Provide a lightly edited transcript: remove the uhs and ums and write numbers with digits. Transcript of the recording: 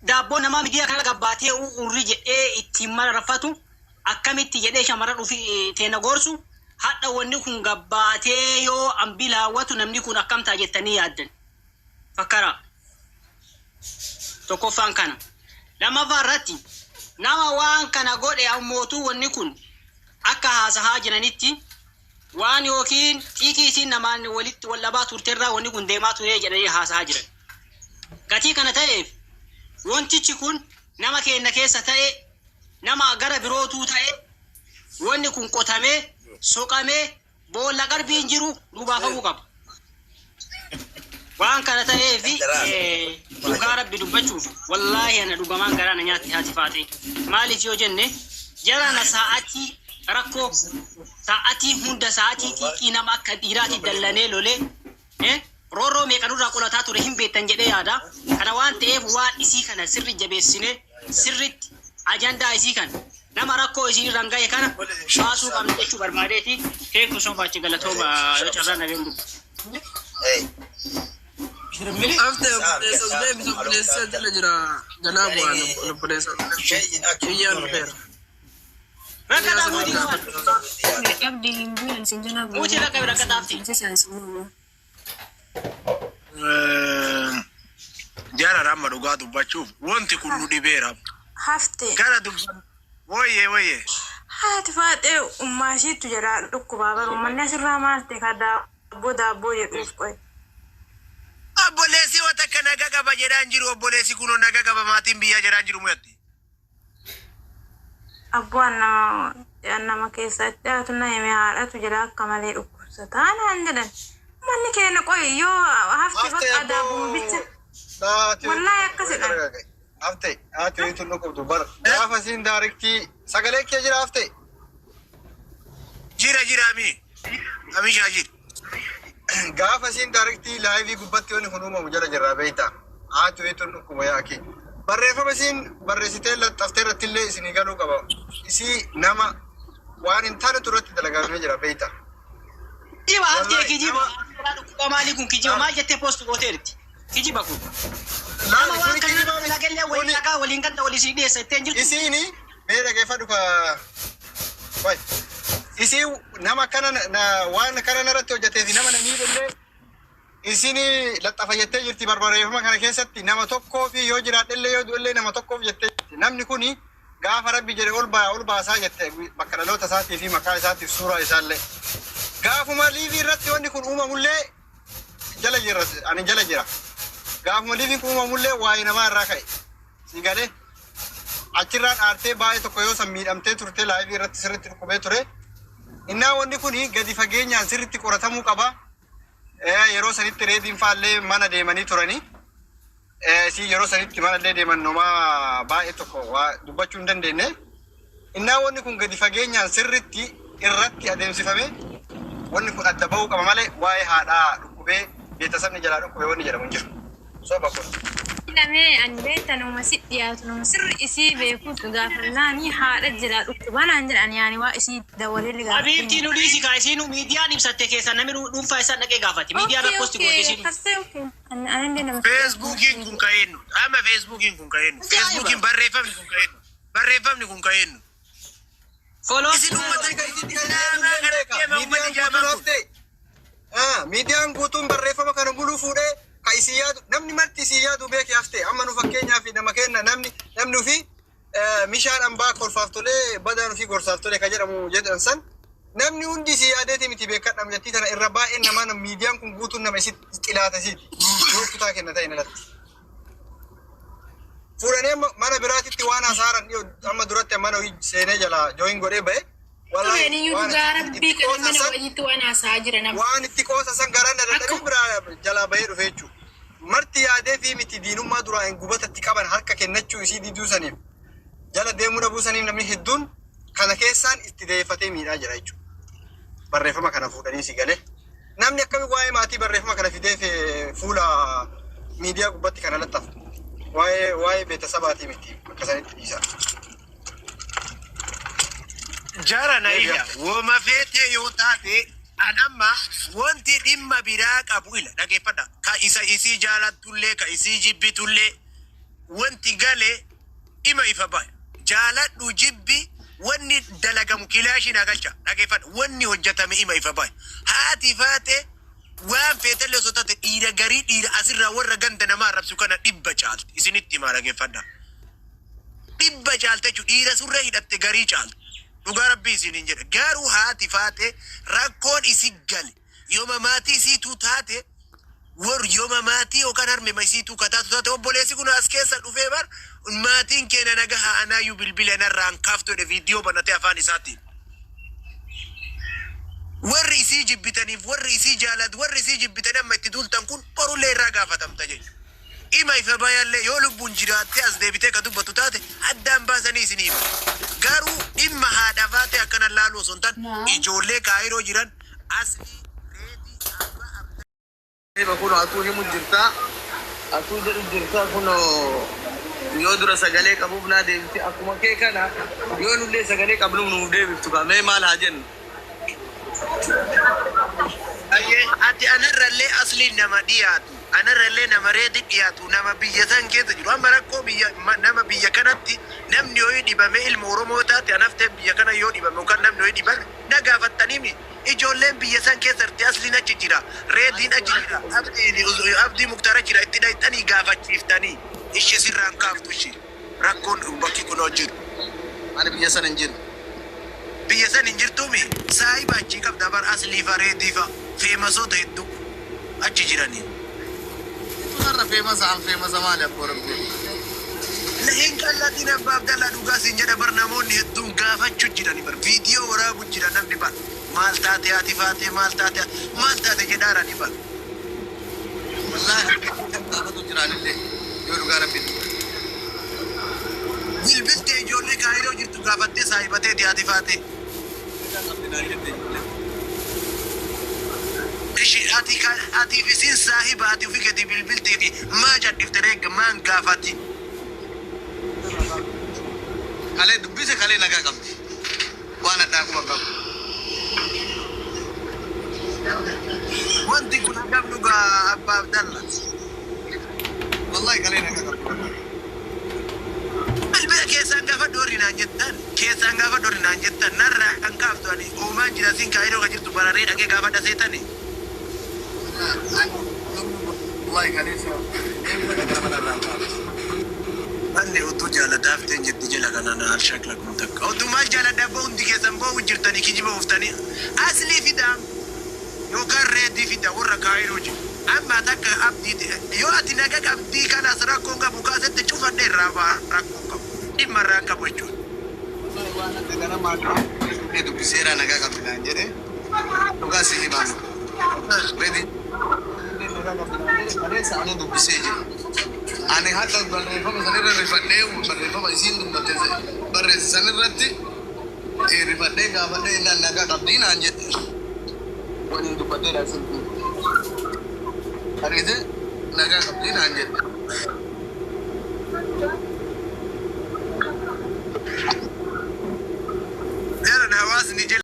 Daabboo namaa miidiyaa kana gabbaatee urri jedhee ittiin mararfatu, akkamitti jedhee shamarran ofii teena gorsu. Hadha wanni kun gabbaatee yoo ambii laawwatu, namni kun akkam ta'a jettanii yaaddan? Fakkaraa tokkoffaan kana. Lammaffaa irratti, nama waan kana godhe ammootuu, wanni kun akka haasahaa jiranitti waan yookiin xiiqii isiin namaan walitti wal dhabaa turterraa wanni kun deemaa ture jedhanii haasahaa jiran. Gatii kana ta'eef, wantichi kun nama keenya keessa ta'e, nama gara birootuu ta'e, wanni kun qotamee soqamee boolla qarbiin jiru nu baafamuu qaba. Waan kana ta'eef, dhugaa Rabbi dubbachuuf, wallaahi ana dhugamaan garaa na nyaatti haati Faaxee. Maaliif yoo jenne, jarana sa'atii rakkoo, sa'atii hunda, sa'atii xiiqii, nama akka dhiiraatti dallanee lolee roorroo meeqa nurraa qolataa ture hin beektan jedhee yaada. Kana waan ta'eef, waan isii kana sirri jabeessinee, sirritti ajandaa isii kana, nama rakkoo isii irraan gahe kana baasuu qabna jechuu barbaadeeti. Thank you so much, galatooma yoo carraa nageen dubbu. Haftee obboleessa os deebisa, obboleessa jala jira, jalaa bu'aan obboleessa biyyaan dhufeera. Rakkataa muutii qaban. Abdii hin bu'an sin jala. Muutii rakkabe rakkataafti. Bu'an. Jara amma dhugaa dubbachuuf, wanti kun nu dhibeera. Haftee. Gara dubban woyyee woyyee. Haati Faaxee ummaashiitu jalaa dhukkubaa bara uummanni asirraa maal ta'e ka daabboo daabboo jedhuuf qoye. Obboleessi wanta akka naga qaba jedhaan jiru, obboleessi kunoo naga qaba, maatiin biyyaa jedhaan jiru muyatti. Abbaan nama nama keessatti dhiyaatu na hime, haadhatu jala akka malee dhukkubsataa naan jedhan. Manni keenya qoy yoo hafte Haftee. Bakka daabbuun bicha. Wallaahi akkasidha. Haftee haati wayitu nu qabdu bara gaafa siin daariktii sagalee kee jira, haftee. Jira jira, ami. Amishaa jira. Gaafa siin daariktii live gubbatti wanni kun uumamu jala jirraa beektaa. Haati wayitu dhukkuma yaaki. Barreeffama isiin barreessitee laxxaftee irratti illee isinii galuu qaba. Isii nama waan hin taane irratti dalagamee jira beektaa. Kijiba haftee. Wallahi, Kijiba dhukkuba maalii kun? Kijiba maal jettee post gooteerti? Kijiba kun. Nama waan kana dalagallee waliin dhagaa waliin ganda walii sii dhiyeessa ittiin jirtu. Isiini mee dhageeffadhu ka way isii nama kana na waan kana narratti hojjetee fi nama na miidhellee isini laxxafa jettee jirti. Barbareeffama kana keessatti nama tokkoo fi yoo jiraadhellee yoo du'ellee nama tokkoof jettee jirti. Namni kuni gaafa Rabbi jedhe ol baa ol baasaa jette, bakka dhaloota isaatii fi maqaa isaatiif suuraa isaallee. Gaafuma live irratti wanni kun uumamullee jala jira, ani jala jira. Gaafuma liveiin kun uumamullee waa'ee namaa irraa ka'e. Si galee achirraan aartee baay'ee tokko yoo san miidhamtee turte, live irratti sirriitti dhukkubee ture. Innaa wanni kun gadi fageenyaan sirriitti qoratamuu qaba. Yeroo sanitti reediin faallee mana deemanii turanii. Si yeroo sanitti manallee deeman nomaa baay'ee tokko waa dubbachuu hin dandeenye. Innaa wanni kun gadi fageenyaan sirriitti irratti adeemsifame, wanni kun adda bahuu qaba malee waa'ee haadhaa dhukkubee beetasabni jalaa dhukkubee wanni jedhamu hin jiru. Soba kun. Lamee ani beekta, nama si dhiyaatu, nama sirri isii beekuutu gaafannaani haadha jira dhukkuba naan jedhan, yaani waa isii dawalee. Habiibtii, nu dhiisi kaa, isiin miidiyaan ibsatte keessa namni dhuunfaa isaa dhaqee gaafate. Miidiyaan post goote isiin. Anillee nama. Feesbuukiin kun ka eenyu? Amma Feesbuukiin kun ka eenyu? Feesbuukiin barreeffamni kun ka eenyu? Barreeffamni kun ka eenyu? Follow. Isin uummata kana Miidiyaan guutuun, haftee. Miidiyaan guutuun barreeffama kana muluu fuudhee ka isii yaadu, namni marti isii yaadu beeke, haftee. Amma nu fakkeenyaaf nama kenna, namni ofii mishaan ambaa kolfaaf tolee badaan ofii gorsaaf tolee ka jedhamu jedhan san, namni hundi isii yaadeeti miti, beekadha. Jettii tana irra baay'een namaa, miidiyaan kun guutuun nama isitti xilaata isiiti yoo kutaa kenna ta'e alatti. Fuudhanii amma mana biraatitti waan hasaaran dhiyoo amma duratti mana seenee jala join godhee ba'e. Tureen iyyuu dhugaa Rabbii kana mana wayiitti waan haasa'aa jira nama. Waan itti qoosa san garaan dadhabee biraa jalaa bahee dhufe jechuudha. Marti yaadee fi miti, diinummaa duraa hin gubatatti qaban harka kennachuu isii diduu saniif, jala deemuu dhabuu saniif, namni hedduun kana keessaan itti deeffatee miidhaa jira jechuudha. Barreeffama kana fuudhanii si galee. Namni akkami waa'ee maatii barreeffama kana fidee fuula miidiyaa gubbatti kana laxxafa? Waa'ee beetasabaatii miti, akka sanitti dhiisaa. Jara na ila woma feetee yoo taate, an amma wanti dhimma biraa qabu ila dhageeffadha. Ka isa isii jaalattullee, ka isii jibbitullee, wanti itti gale ima ifa bahe. Jaaladhu jibbi wanni dalagamu kilaashiin agalcha dhageeffadha wanni hojjetame ima ifa bahe. Haati faate waan feetellee osoo taate dhiira garii dhiira asirraa warra ganda namaa arrabsu kana dhibba caalti isinitti himaa dhageeffadha. Dhibba caalte jechuudha dhiira surree hidhatte garii caalti. Dhugaa rabbii isiniin jedha. Garuu haati faate rakkoon isi gale yooma maatii isiituu taate war yooma maatii yookaan harmema isiituu kataatu taate obboleessi kun as keessa dhufee bar maatiin keenya nagaa anaayyuu bilbila narraan kaaftu jedhe viidiyoo banatee afaan isaatiin. Warri isii jibbitaniif warri isii jaalatu warri isii jibbitanii amma itti duultan kun borullee irraa gaafatamta jechuudha. Ima ifa bayallee yoo lubbuun jiraattee as deebitee ka dubbatu taate addaan baasanii isinii hima. Garuu dhimma haadha faatee akkana laaluu osoo hin taane ijoollee kaayiroo jiran aslii reedii abbaa abdaa. Kun atuu himu jirta. Atuu jedhu jirta kun yoo dura sagalee qabuuf naa deebifti akkuma kee kana yoo nullee sagalee qabnuuf nuuf deebiftu mee maal haa jennu. Ati anarrallee asliin nama dhiyaatu anarrallee nama reedi dhiyaatu nama biyya san keessa jiru amma rakkoo biyya nama biyya kanatti namni yoo dhibame ilma Oromoo taate anaftee biyya kana yoo dhibame yookaan namni yoo dhibame na gaafattaniimi ijoolleen biyya san keessa jirti asliin achi jira reediin achi jira abdii muktaar achi jira itti dhayxanii gaafachiiftanii ishee sirraan kaaftu ishee rakkoon bakki kun hojjetu. Ani biyya sana hin jiru. Biyya san hin jirtuumi saahiba achii qabda bar aslii fa reedii fa feemasoota hedduu achi jiranii. Sunarra feemasa an feemasa maali abboo rabbi. Hin qallatiin abbaa Abdallaa dhugaa siin jedha bar namoonni hedduun gaafachuu jirani bar viidiyoo waraabu jira namni bar maal taate haati faate maal taate maal taate jedhaarani bar. Wallaahi gaafatu jiraanillee yoo dhugaa rabbi. Bilbiltee ijoollee kaayiroo jirtu gaafattee saahibatee haati faate. Ishi ati ati isiin saahiba ati ofii keetii bilbiltee fi maa jadhifte reegga maan gaafati. Kalee dubbise kalee nagaa qabdi. Waan addaa kuma qabu. Wanti kun hangam dhugaa abbaa Abdallaa. Wallaahi kalee nagaa qabdi. Bilbila keessaan gaafa dhoorri naan jettan keessaan gaafa dhoorri naan jettan narraa kan kaaftu ani uumaan jira siin kaayiroo kan jirtu bararee dhaqee gaafa dhaseetani. Wallaahi kalee Manni utuu jaalladhaaf ta'e jetti jala kanaan alshakla kun takka. Utuu maal jaalladhaa ba'u hundi keessan ba'u jirtanii kijiba ooftanii aslii fidaa yookaan reedii fidaa warra kaayiroo jiru. Amma takka abdii yoo ati naga qabdii kanas rakkoon qabu kaasette cufadhe irraa ba'a rakkoon qabu dhimma irraa qabu jechuudha. Dubbiseera nagaa qabdi naan jedhe dhugaa si himamu. Reedi. Kaleessa ani dubbisee jira. Ani hadda barreeffama sanirra rifadhee barreeffama isiin dubbatte barreesse sanirratti rifadhee gaafadhee naan nagaa qabdii naan jedhe. Waliin dubbadhee laasin. Argite nagaa qabdii naan jedhe. Jaran hawaasni jala.